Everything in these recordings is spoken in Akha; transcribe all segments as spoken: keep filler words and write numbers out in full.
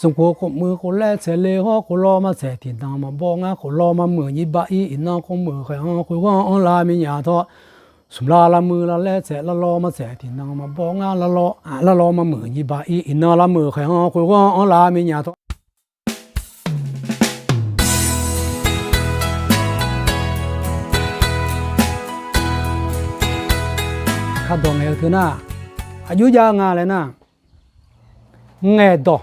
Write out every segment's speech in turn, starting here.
Smq khof khof muiq khof laer tsaeq le hawr, khof lawr ma tsaeq tiqnan maqbaw ngar, khof lawr ma muiq nyiq ba ir, iqnan khof muiq khaeq-anr khoerghanr-anr lar minyaq tawr, smq lar lar muiq lar laer tsaeq lar lawr ma tsaeq tiqnan maqbaw ngar, lar lawr ma muiq nyiq ba ir, iqnan lar muiq khaeq-anr khoerghanr-anr lar minyaq tawr. Kadawq ngaeq-eu teu nar, aqjox jav nga laer nar, ngaeqdawq,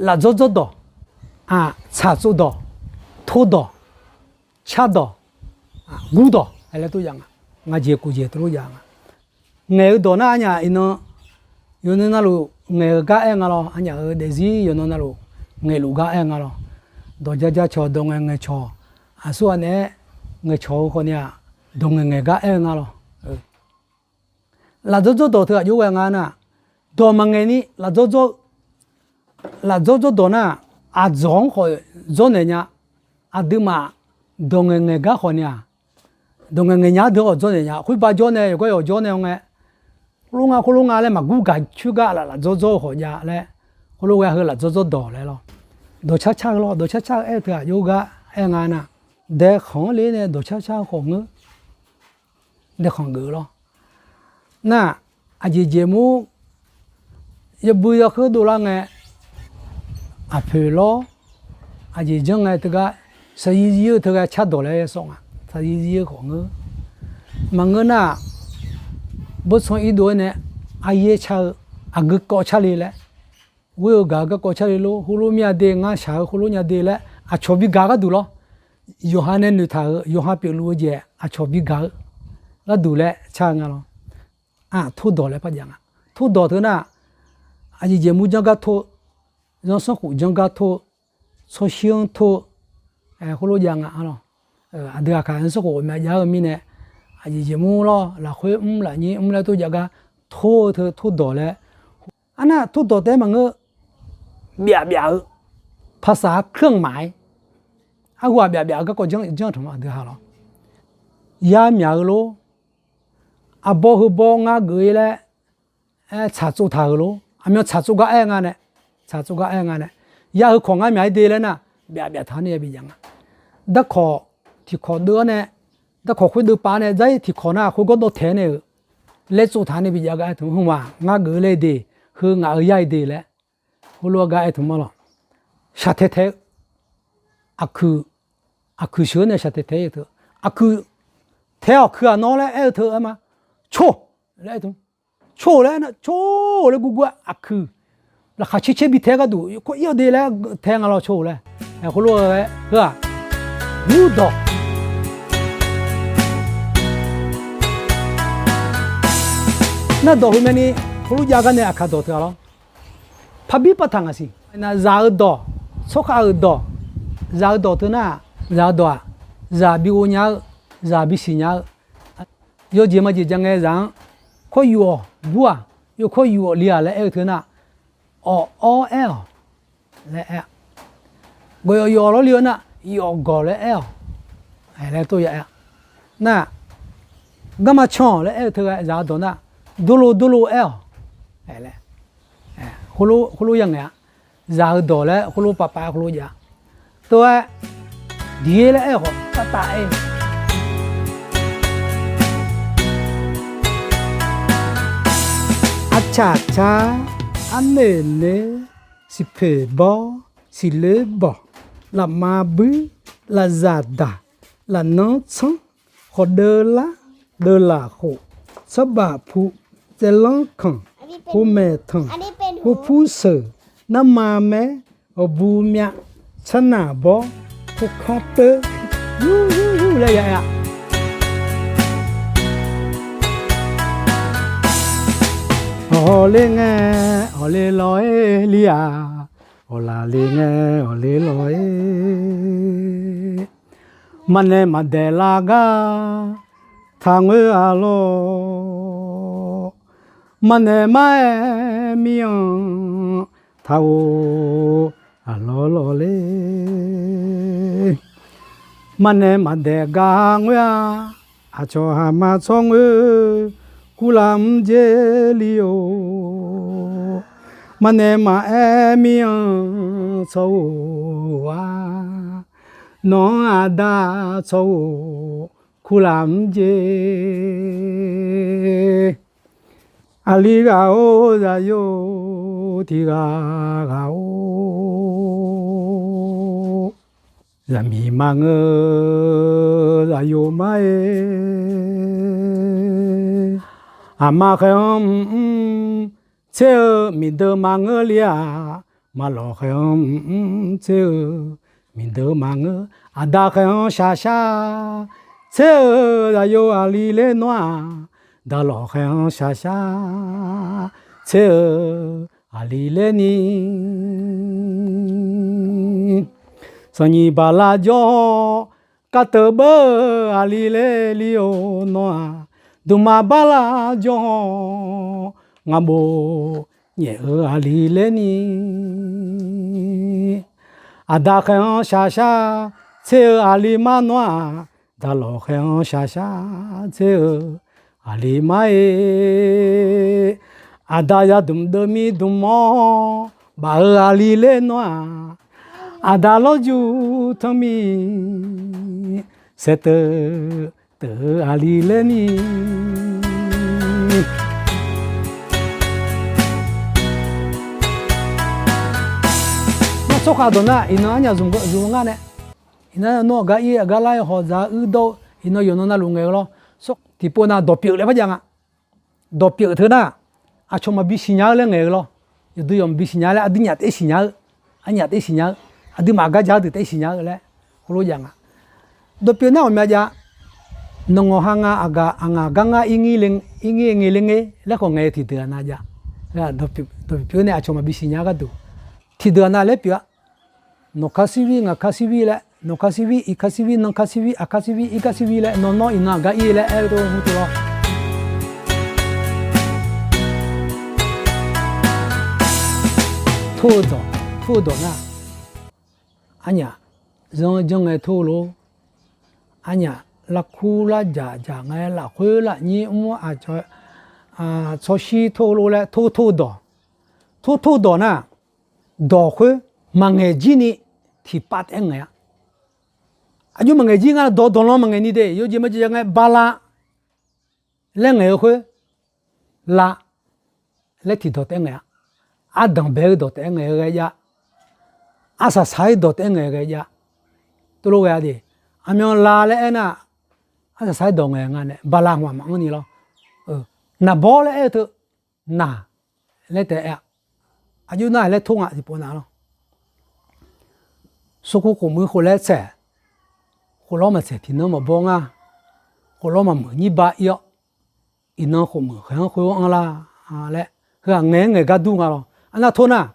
lafdzawr dzawrdawq, aq, tsaqtsov dawq, tordawq, cardawq, gurdawq laer tov jav nga. Ngaq jeq kof jeq tov lor jav nga. Ngaeq-eu dawq nar arnyaf iqnan yawqnan navluf ngaeq-eu gar aer nga lawr, arnyaf-euq daefzir yawqnan navluf ngaeqluf gar aer nga lawr. Dawq ja ja cawq, dawq ngaeq ngaeq cawq, aqsur ghaq naeq-aer ngaeqcawq-eu khawf ni-aq, dawq ngaeq ngaeq gar aer-eu nga lawr. Lafdzawr dzawrdawq teu aqjox ghae nga nar, dawq maqngaeq ni lafdzawr dzawr-eu, lafdzawr dzawrdawq nar, aqdzawq-anr khawf dzawrnaeq nya. Aqduimaf dawq ngaeq ngaeq gar khawf ni-aq, dawq ngaeq ngaeq nya deuq khawf dzawrnaeq nya. Khoerba jawr nae yawqgar yawq jawr nae-awr ngae, khoerlof nga khoerlof nga laer maqgur gaq coer gar laf lafdzawr dzawr-eu khawf jav laer, khoerlof ghae heu lafdzawr dzawrdawq laer lawr. Dawqcar car-eu lawr, dawqcar car-eu aer-eu teu aqjox gar aer nga nar, daekhanq-anr le nae dawqcar car-eu khawf ngeur. Daekhanq geuf-eu lawr. Nar, aqjeq jeq mur yawbui yawkhoer dovlar ngae, aqpoeq lawr, aqjeq janr ngae teugar, saqzir zir-eu teugar cardawq laer sawf nga. Saqzir zir-eu khawf ngeur. Maqngeur nar-aq, bawrtsanr irdov-aer nae aryaer car-eu, aqgeu kawv car le laer, ghoer-eu gaq-eu garkawv car le lor, heulof mir-a de, ngar shaq-eu heulof nya de laer aqcawq bi gaq gharduq lawr. Yawqha nae noeqtaq-euq, yawqha pyeufluf-eu jeq aqcawq bi gaq-eu gharduq laer car-eu nga lawr. Aq, tordawq laer par jav nga. Tordawq teu nar, aqjeq jeq mur janr gar tor, zanrsanrkhof janr gar tor, tsawrshir-anr tor-eu, khoerlof jav nga lawr. Aqdui aqkaq zanrsanrkhof ghawqmya jav-eu mirnae, aqjeq jeq mur lawr, lafkhoer mr lafnyir mr laer tor jav gar tor-eu teu tordawq laer. Arnar tordawq taef-aer maqngeur, byaf byaf-eu, ภาษาเครื่องหมาย arhu-aq byaf byaf-eu garkawv janr-eu janr-eu taq ma aqdui ha lawr. Yar myaq-eu lor, aqbawr heu bawr ngar geuf-ir laer, aer tsaqtsov taq-euq lor, aqmyan tsaqtsov gar aer nga nae, tsaqtsov gar aer nga nae, yar heu kawq ngar myaq-ir de laer nar, byaf byaf taq-anr nae yabi jav nga. Darkawq tiqkawq deuv-awr nae, darkawq khoerdeuv pav-awr nae, dzar-ir tiqkawq nar khoergawr dawv taeq-aer nae-euq laer tsov taq-anr nae bi jav gar aer tmq, hmq-aq ngar geuf-eu laer de, heu ngaq-euq yar-ir de laer, heulof-aer gar aer tmq ma lawr. Shaqtaeq taeq-eu, aqkuiq, aqkuiq sheuq-eu nae shaqtaeq taeq-eu teu, aqkuiq taeq-awq kuiq-aq nawr laer aer-eu teu aer ma. Cor laer aer tmq, cor laer aer nar, cor laer gurgur-aer aqkuiq laqkhaq caer caer bi tae gharduq kawr ir-awr de laer tae nga lawr cor laer. Khoerlof-aer heu-aq, gurdawq. Nar dawq heu mae ni, khoerlof jav gar nae aqkaq dawq teu-a lawr. Parbir partaq ngaq siq. Zaq-eu dawq, tsawrkhav-euq dawq, zaq-eu dawq teu nar, zaq-eu dawq-aq, zaq bi ghov nya-eu, zaq bi siqnya-eu, yawjeq majeq ja ngae zaq-anr kawr yuf-awq gur-aq, yawkawr yuf-awq li-aq laer aer-eu teu nar, awq awr aer-awq laer aer-a. Gawq yawf yawf lawr li-eu nar, yawf gawq laer aer-awq laer tov ya aer-a. Nar, garma can-awq laer aer-eu teu ghae zaq-eu dawq nar, durlo durlo aer-awq laer, khoerlof ya ngaeq-a. Zaq-eu dawq laer khoerlof pavpav-aer khoerlof jav-a. Tov-aer, diq-ir laer aer-awq khawf tavtav aer-eu. Arcaq caq, arnoeq noeq, siqpoeq bawr, siqloer bawq, lafma buir, lafzaq daq, lafnanr tsanr, khawqdeuv lar, deuvlaf khof, sanrbaf pu, tsaevlanr kanq, khomaeq tanq, khopur seuq, narma maer, awqbu myav, tsarnaq bawr, khokar peur, yur yur yur laer ya aer-a. Awqle ngae, awqle lawq-ir li-aq, awqlaf le ngae, awqle lawq-ir. Maqnaeq maqdaeq lar gar taqngoer-a lawr. Maqnaeq maqaer mir-anr taqghof-a lawr lawq le. Maqnaeq maqdaeq gar ngoer-a, aqcawq haq ma tsawrngoer kurlaf mr dzer li-or. Maqnaeq maqaer mir-anr tsawr-eu-a, nawq-anr aqda tsawr-eu kurlaf-anr jer. Aqli ghaq-or zaqyo tiq ghaq ghaq-or, zaqmiq maqngeur zaqyo mar-aer, aqma khaer-anr mr mr tser-eu miqdeuq maqngeur le-aq, maqlawq khaer-anr mr mr tser-eu miqdeuq maqngeur, aqda khaer-anr shaqshar tser-eu zaqyo aqli laer nawr-aq, daqlawq khaer-anr shaqshar tser-eu aqli laer ni, sanqnyiq bala jawr-awr, kateuv beur-eu aqli laer li-or nawr-aq, dmqma bala jawr-awr, ngaqbof nyaef-eu aqli laer ni, aqda khaer-anr shaqshar tser-eu aqli mar nawr-aq, daqlawq khaer-anr shaqshar tser-eu aqli mar-aer, aqda yadmq deuvmir dmq-awr baf-eu aqli laer nawr-aq, aqda lawrjuq tanqmir saeqteuv teuv-eu aqli laer ni. Nar tsawrkhav dawq nar, iqnan arnyaf zmq ngar nae, iqnan nawr aqgar ir aqgar lar-aer hawq dzaq-eu uir dawr-eu, iqnan yawqnan navluf ngaeq-eu lawr. Tiqpov nav dawqpyeuf laer par jav nga. Dawqpyeuf teu nar, aqcawq maqbi siqnya-eu laer ngaeq-eu lawr. Yawqdui yawq maqbi siqnya laer, aqdui nyaf taef siqnya-eu, arnyaf taef siqnya-eu, aqduimaf aqgar ja-eu deuq taef siqnya-eu laer, khoerlof jav nga. Dawqpyeuf nar ghawqmya jav, nawq ngawq ha nga, aqgaf aqngaq gar ngar ir ngir ngae le ngae laer khawf ngaeq-eu tiqdeuq-aq nav jav. Dawqpyeuf pyeuf-eu nae aqcawq maqbi siqnya gharduq, tiqdeuq-aq nav laer pyeuf-a. Nawq kar sirvir, ngaq kar sirvir laer, nawq kar sirvir, iq kar sirvir, nan kar sirvir, aq kar sirvir, ir kar sirvir laer, nawr nawr iqnan aqgar ir laer aer-eu teu lawr. Tor-eu dawq, tor-eu dawq nar, arnyaf zanr janr ngae tor-eu lor. Arnyaf larkur larjaq jaq ngae, lafkhoer lafnyir mr aqcawq tsawrshir tor-eu lor laer tor tor-eu dawq. Tor tor-eu dawq nar, dawq khoer maqngaeq jir ni tiqpav taef-aer ngaeq-a. Aqjox maqngaeq jir nga, dawq dawqlan maqngaeq ni de, yawjeq maqjeq ngae bala laer ngaeq-eu khoer, la laer tiqdawq taef-aer ngaeq-a. Ardanq bae-eu dawq taef-aer ngaeq-eu ghae jav. Arsaq saq-ir dawq taef-aer ngaeq-eu ghae jav. Tov lof ghae-a de. Aqmyan la laer aernar, arsaq saq-ir dawq ngaeq nga nae bala hmq-aq maqanr ni lawr. Naqbawr laer aer-eu teu, naq laer taef-aer-a. Aqjox nar-aq laer tor nga tiqpov nav lawr. Smrkhof khofmuiq khof laer tsaeq, khof lawr maqtsaeq tiqnan maqbaw ngar, khof lawr maqmuiq nyir ba ir-awr, iqnan khofmuiq khaeq-anr khoer ghanr anr lar laer, heu-aq ngaeq-aer ngaeq gar dur nga lawr. Arnar tor nar,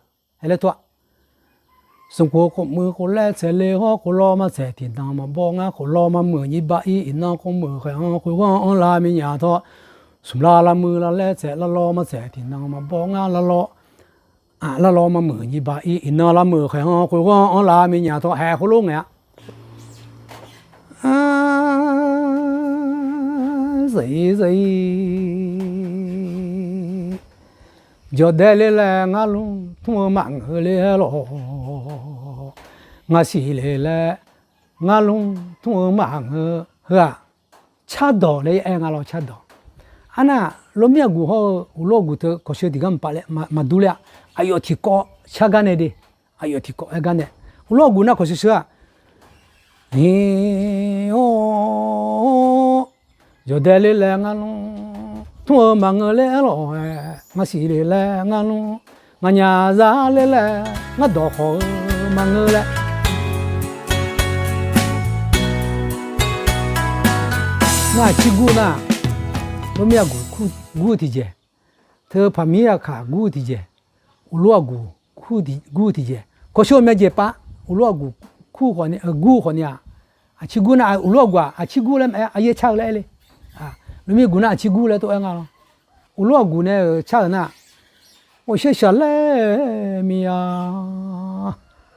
aer laer tor-a. Smrkhof khofmuiq khof laer tsaeq le hawr, khof lawr maqtsaeq tiqnan maqbaw ngar, khof lawr maqmuiq nyir ba ir, iqnan khofmuiq khaeq-anr khoer ghanr anr lar minyaq tawr, smq lar lar muir lar laer tsaeq, lar lawr maqtsaeq tiqnan maqbaw ngar, lar lawr lar lawr maqmuiq nyir ba ir, iqnan lar muiq khaeq-anr khoer ghanr anr lar minyaq tawr haeq khoerlof ngaeq-a. Zaq-ir zaq-ir, jawqdae le laer ngar lmr tmr-eu maqngeur le-aer lawr, ngar siq le laer ngar lmr tmr-eu maqngeur. Heu-aq, cardawq laer aer nga lawr, cardawq. Arnar, lormir aqguq hawr-eu uqlof aqguq teu kawqsheu tiqgar maqpav laer maqdur ler-a. Aqyawf tiqkawv car gar nae de. Aqyawf tiqkawv aer gar nae, uqlof aqguq nar kawqsheu sheu-aq, ni-or, jawqdae le laer ngar lmr tmr-eu maqngeur le-aer lawr-aer, ngar siq le laer ngar lmr, nganyaf za le laer ngar dawq khawf-eu maqngeur laer. Nar aqcir gur nar, lormir aqguq gur-eu tiqjeq, teu paqmir aqkaq gur-eu tiqjeq, uqlof aqguq gur-eu tiqjeq, kawqsheu ghawqmya jeq pav, uqlof aqguq kur khawf ni, gur-eu khawf ni-aq, aqcir gur nar, uqlof aqguq-aq aqcir gur laer maqaer, aryaer car-eu laer aer le. Lormir aqguq nar aqcir gur laer tov-aer nga lawr. Uqlof aqguq nae-euq car-euq nar, ghawqsheu shaqlaer mir-a,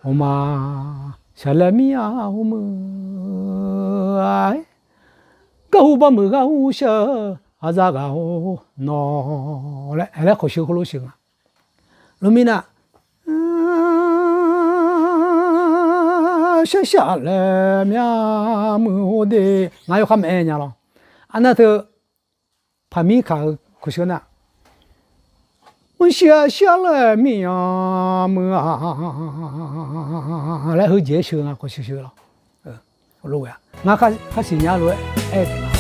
ghawqma shaqlaer mir-a, ghawqmeuq-a, garhu barmeuq gharhu sheu-eu, aqzaf ghaq-or nawq laer, aer laer kawqsheu heulof sheuq nga. Teumirnae, shar shar laer myavmuiq-or de, ngaq yawkhav maeq-aer nya lawr. Arnav teu paqmir kaq-eu kawqsheuq nar, mrshir-a shir-a laer myavmuiq-a laer heujeq-aer sheuq nga kawqsheuq sheuq lawr. Ngar khar siqnya lof-aer aer-eu taef nga.